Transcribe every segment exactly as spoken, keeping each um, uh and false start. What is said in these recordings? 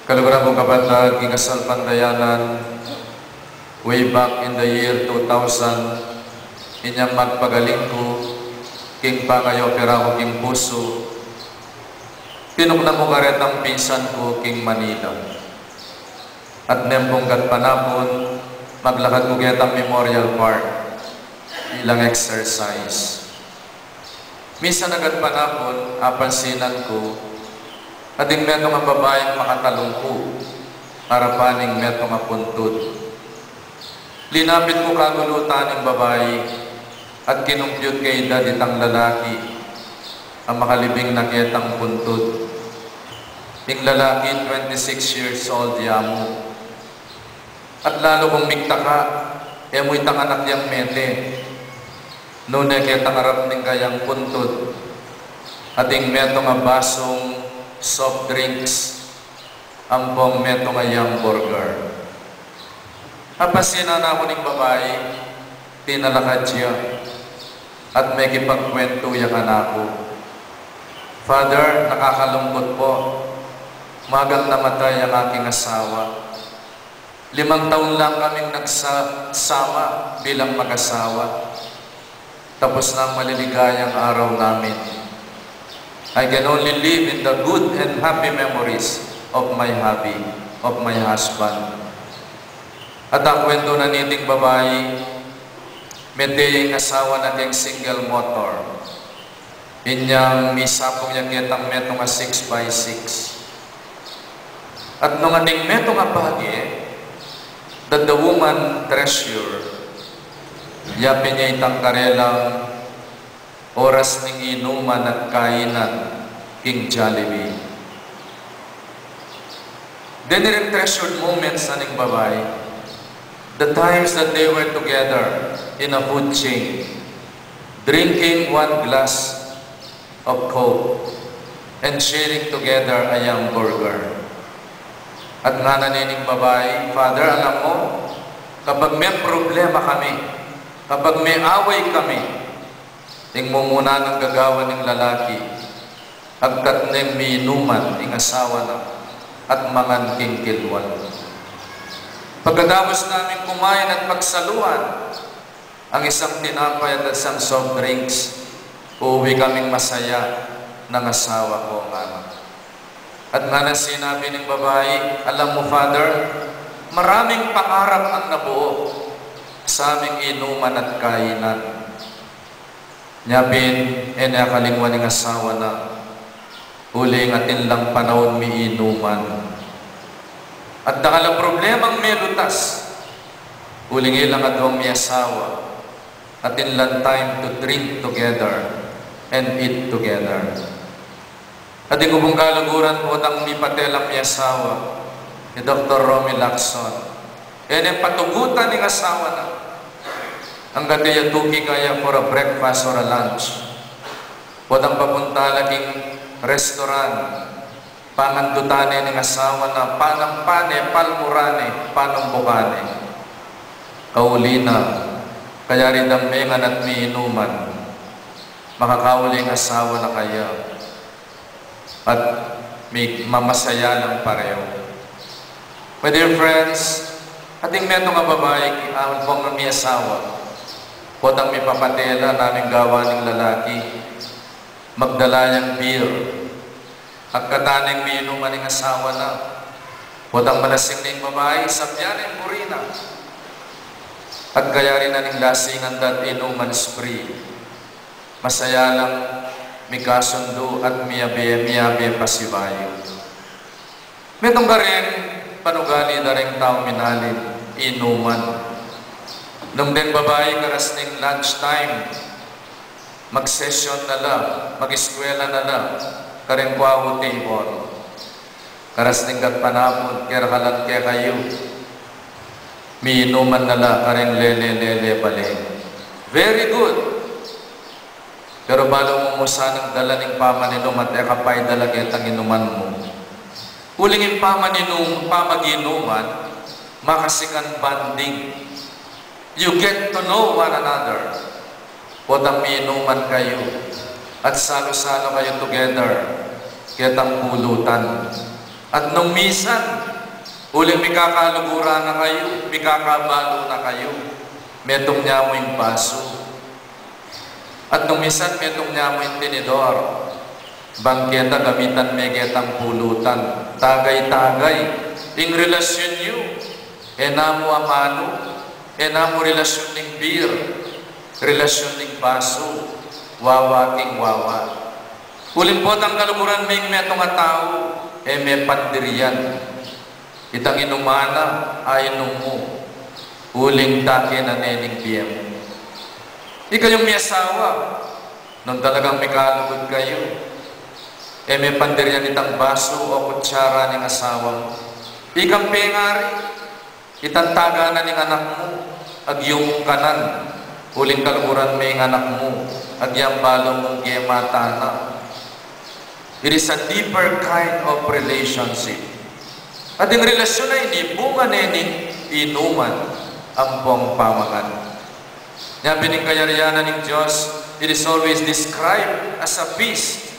Kaluguran kung kapatad, king kasalpantayanan, way back in the year two thousand, inyang magpagaling ku king pangayopera ku king pusu, tinuknam ku karetang pinsan ku king Manila. At nempong gatpanapun, maglakad ku ketang Memorial Park bilang exercise. Minsan a gatpanapun, apansinan ku, ating metung a babaing makatalung ku, arapan ning metung a puntud. Linapit ku kagulutan ing babai, at kinumpyut ke idad itang lalaki a makalibing na ketang puntud. Ing lalaki, twenty-six years old ya mu. At lalu kung migtaka, e mu itang anak yang mete. Nune ketang arap ning kayang puntud, ating metung a basung soft drinks, ampong metung a Yum Burger. Apansinan na ku ning babai, tinalakad ya, at mekipagkwentu ya kanaku. "Father, nakakalungkut po. Magang namatay ang aking asawa. Limang taon lang kaming nagsasama bilang mag-asawa. Tapos na ang maliligayang araw namin. I can only live in the good and happy memories of my hubby, of my husband." At akwentu na niting babai, mete ya ing asawa na keng single motor. Inyang misapung ya ketang metung a six by six. At nung ating metung a bage, that the woman treasure, yapin ya itang karelang oras ning inuman at kainan king Jollibee. Deni ring treasured moments na ning babai, the times that they were together in a food chain, drinking one glass of Coke and sharing together a Yum Burger. At ngana ne ning babai, "Father, alam mo, kapag may problema kami, kapag may away kami, ing mumuna nang gagawan ning lalaki, agkat neng miinuman ing asawa na at mangan king kilwan. Pagkatapos naming kumain at pagsaluan ang isang tinapay at isang soft drinks, uuwi kaming masaya ng asawa ko," ngana. At ngana sinabi ning babai, "Alam mo, Father, maraming pangarap ang nabuo sa aming inuman at kainan." Nyapin, e ne akalingwan ing asawa na, uling atin lang panaun miinuman. At dakal a problemang melutas, uling ilang aduang miasawa, atin lang time to drink together and eat together. Atin ku pung kaluguran, potang mipatelang miasawa, i Doktor Romy Lacson. E ne patugutan ing asawa na. Angga te ya tuki kaya for a breakfast or a lunch. Potang papunta la king restaurant, pangandutan ne ning asawa na, panampan ne, palmuran ne, panumbukan ne. Kauli na, kayari dang mengan at miinuman, makakauli ing asawa na kaya. At mi-, mamasaya lang pareho. My dear friends, ating metung a babai, ampong miasawa, potang mipapatela na ning gawan ning lalaki, magdala yang beer. Agkatan neng miinuman ing asawa na, potang malasing ning babai, sabyan neng buri na. At kayari na ning lasingan da at inuman spree. Masaya lang, mikasundu at miyabe, miyabe pasibayu. Metung karin panugali da ring taung minalim, inuman. Nung deng babai karas ning lunch time, mag-session na la, mag-eskwela na la, karing kuaku table. Karas ning gatpanapun, kera kalan kekayu, miinuman na la karing lele-lele bale. Very good. Pero balu mu mu sanang dala ning pamaninum at e ka pa idala ketang inuman mu. Uling ing pamaninum, pamaginuman, makasikan bonding. You get to know one another. Potang miinuman kayu at salu-salu kayu together ketang pulutan. At nung misan, uling mikakaluguran na kayu, mikakabalu na kayu, metung ne mu ing basu. At nung misan, metung ne mu ing tinidor, bang keta gamitan me ketang pulutan, tagay-tagay ing relasyun yu, e na mu amanu, e na mu relasyun ning beer, relasyun ning basu, wawa king wawa. Uling potang kaluguran me ing metung a tau, e me pandirian. Itang inuman na, a inum mu, uling take na ne ning bie mu. Ikayung miasawa, nung talagang mikalugud kayu, e me pandirian itang basu o kutsara ning asawa mu. Ikang pengari, itang tagana ning anak mu, agyung kanan, uling kaluguran me ing anak mu, agyang balu mung gemata na. It is a deeper kind of relationship. At ing relasyun a ini, bunga ne ning inuman ampong pamangan. Nya pin ing kayarian na ning Dios, it is always described as a feast.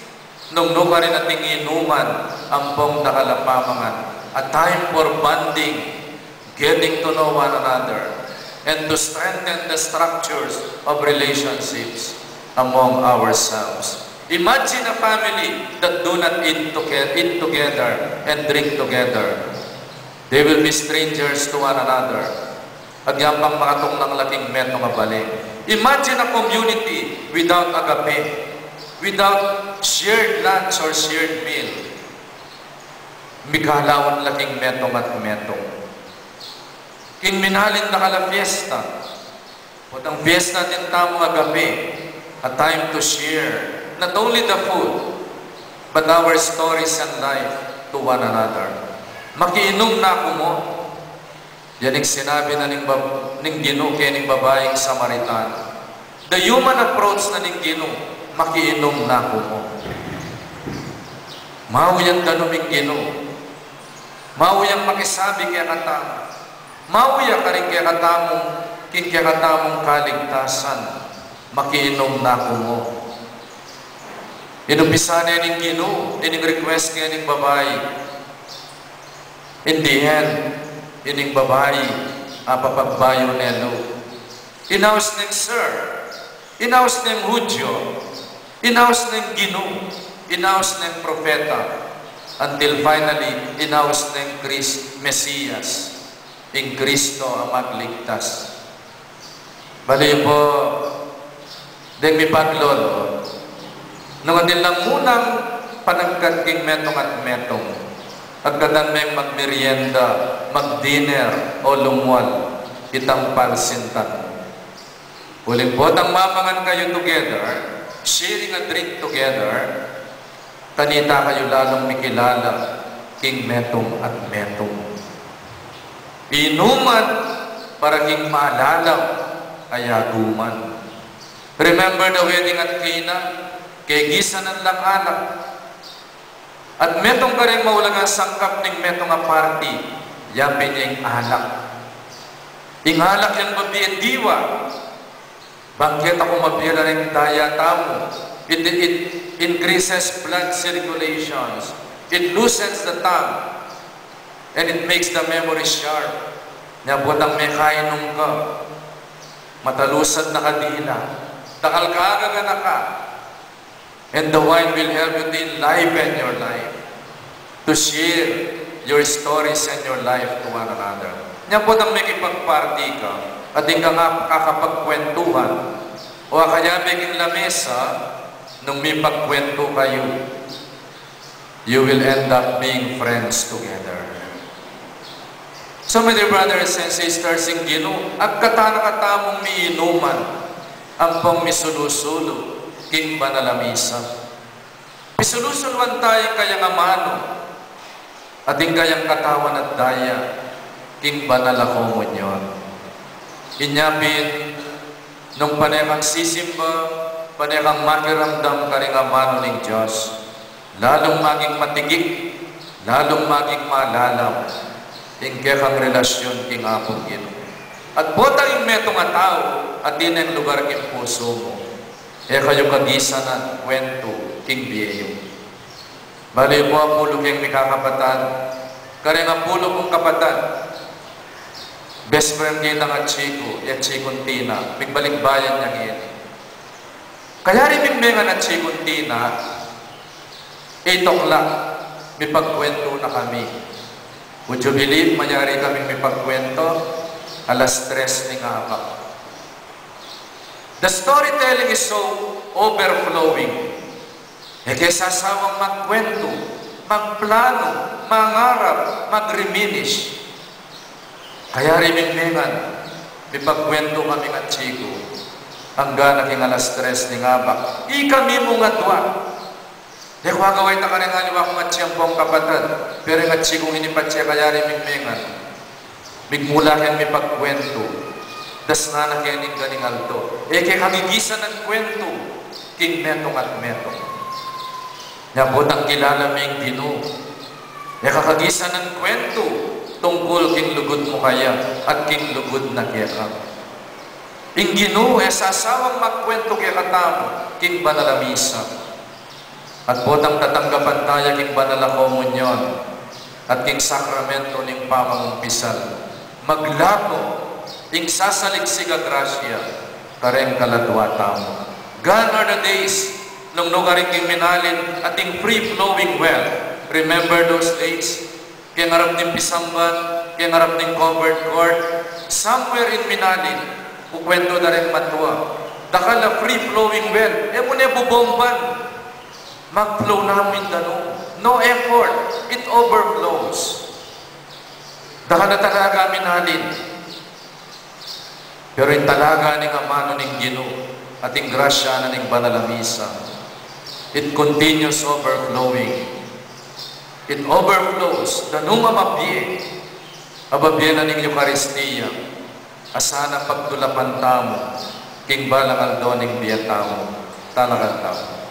Nung nukarin ating inuman ampong dakal a pamangan, a time for bonding, getting to know one another, and to strengthen the structures of relationships among ourselves. Imagine a family that do not eat, toge- eat together and drink together. They will be strangers to one another. Agyang pang makatuknang la king metung a bale. Imagine a community without agape, without shared lunch or shared meal. Mikalawan la king metung at metung. King minalin dakal a fiesta, potang fiesta atin tamung agape, a time to share not only the food, but our stories and life to one another. Makiinum na ku mu. Yan ing sinabi na ning, bab- ning Ginu keng babaing Samaritan. The human approach na ning Ginu, makiinum na ku mu. Mau yang danum ing Ginu. Mau yang makisabi kekatamu. Mau ya karing kekatamung, king kekatamung kaligtasan, makiinum na ku mu. Inumpisan ne ning Ginu ining request keng babai. In the end, ining babai, apapagbayu ne lu. Inaus neng sir, inaus neng Hudyo, inaus neng Ginu, inaus neng propeta, until finally, inaus neng Kris- Mesiyas, ing Kristo a magligtas. Bali pu, deng mipaglolo, nung atin lang munang panagkat king metung at metung, agkatan meng magmerienda, magdinner, o lumual, itang palsintan. Uling potang mamangan kayu together, sharing a drink together, kanita kayu lalung mikilala king metung at metung. Inuman para king malalam a yaguman. Remember the wedding at Cana? Kegisanan lang alak. At metung karing maulagang sangkap ning metung a party, ya pin ing alak. Ing alak yang mabie diwa. Bang keta ku mabie la ring daya tamu, it, it increases blood circulations, it loosens the tongue, and it makes the memory sharp. Nya potang mekainum ka, matalusan na ka dila, dakal ka agaganaka, and the wine will help you to enliven your life, to share your stories and your life to one another. Nya potang mekipagparty ka, atin kang kakapagkwentuhan, o akayabe king lamesa, nung mipagkwentu kayu, you will end up being friends together. So, my dear brothers and sisters, ing Ginu, agkatan na katamung miinuman, ampong misulu-sulu king banal a misa. Pisulu-suluan taya ing kayang amanu, at ing kayang katawan at daya, king banal a komunyon. Inya pin, nung pane kang sisimba, pane kang makiramdam karing amanu ning Dios, lalung maging matigik, lalung maging malalam ing kekang relasyun king Apung Ginu. At potang ing metung a tau atin neng lugar king pusu mu, e kayu kagisanan kwentu king bie yu. Bale pu, apulu keng mikakapatad, kareng apulu kung kapatad. Best friend ke itang atsi ku, i atsi kung Tina, migbalikbayan yang ini. Kayari ming mengan atsi kung Tina, eight o'clock, mipagkwentu na kami. Would you believe, mayari kaming mipagkwentu alas tres ning abak. The storytelling is so overflowing. E ke sasawang magkwentu, magplano, mangarap, mag-reminisce. Kayari ming mengan, mipagkwentu kaming atsi ku angga na king alas tres ning abak. Ikami mung adua. E ku agawa ita kareng aliwa kung atsi ampong kapatad, pero ing atsi kung ini patse kayari ming mengan, migmula keng mipagkwentu, dasnan na ke ning ganing aldo. E ke kagigisan ning kwentu king metung at metung. Nya potang kilala me ing Ginu, e ka kagisan ning kwentu tungkul king lugud mu kaya at king lugud na keka. Ing Ginu e sasawang magkwentu kekatamu king banal a misa. At potang tatanggapan taya king banal a komunyon at king sakramento ning pamangumpisal, maglago ing sasaliksik a grasya kareng kaladua tamu. Gone are the days nung nukarin king minalin ating free-flowing well. Remember those days? Keng arap ning pisamban, keng arap ning covered court, somewhere in minalin, kukwentu da reng matua, dakal a free-flowing well, e mu ne bubomban. Mag-flow na ing danum. No effort. It overflows. Dakal a talaga minalin. Pero ing talaga ning amanu ning Ginu at ing grasya na ning banal a misa, it continues overflowing. It overflows. Danum a mabie, a mabie na ning Eukaristia, a sana pagdulapan tamu king balang aldo ning bie tamu. Talagan tamu.